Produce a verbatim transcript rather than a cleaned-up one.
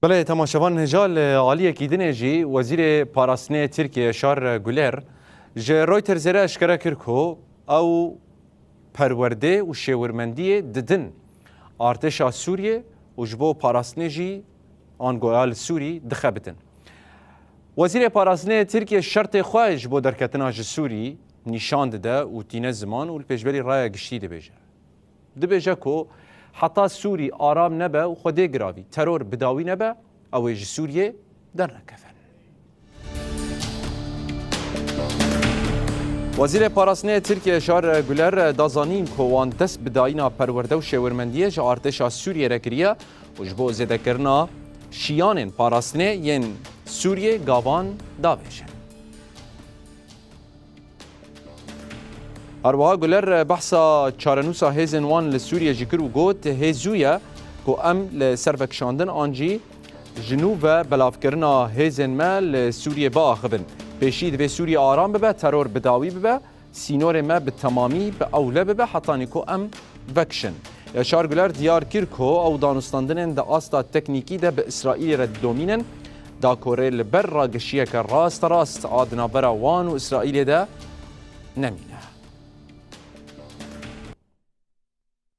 Belê, temaşevan hêja li aliyekî dinê jî Wezîrê Parastinê Tirkiye Yaşar Guler ji Reutersê re eşkere kir ku ew perwerdê û şêwirmendiyê didin artêşa Sûriyê û ji bo parastinê jî angoya li Sûrî dixebitin. Wezîrê Parastinê Tirkiye şertê xwe ji bo derketina ji Sûrî nîşan dide û tîne ziman û li pêşberî raya giştî dibêje. Dibêje ku heta Sûrî aram nebe û Xwedê giravî teror bi dawî nebe, ew ê ji Sûriyê dernekevin. Wezîrê Parastinê Tirkiye Yaşar Guler da zanîn ku wan dest bi dayîna perwerde û şêwirmendiyê ji artêşa Sûriyê re kiriye û ji bo zêdekirina şiyanên parastinê yên Sûriyê gavan davêjin. Her wiha Guler behsa çarenûsa hêzên wan li Sûriyê jî kir û got, hê zû ye ku em li ser vekişandin an jî ji nû ve belavkirina hêzên me li Sûriyê biaxivin. Pêşî divê Sûriye aram bibe, teror bi dawî bibe, sînorê me bi temamî bi ewle bibe hetanî ku em vekişin. Yaşar Guler diyar kir ku ew danûstandinên di asta teknîkî de bi Îsraîlê re didomînin, da ku rê li ber ragişiyeke rasterast a di navbera wan û Îsraîlê de nemîne.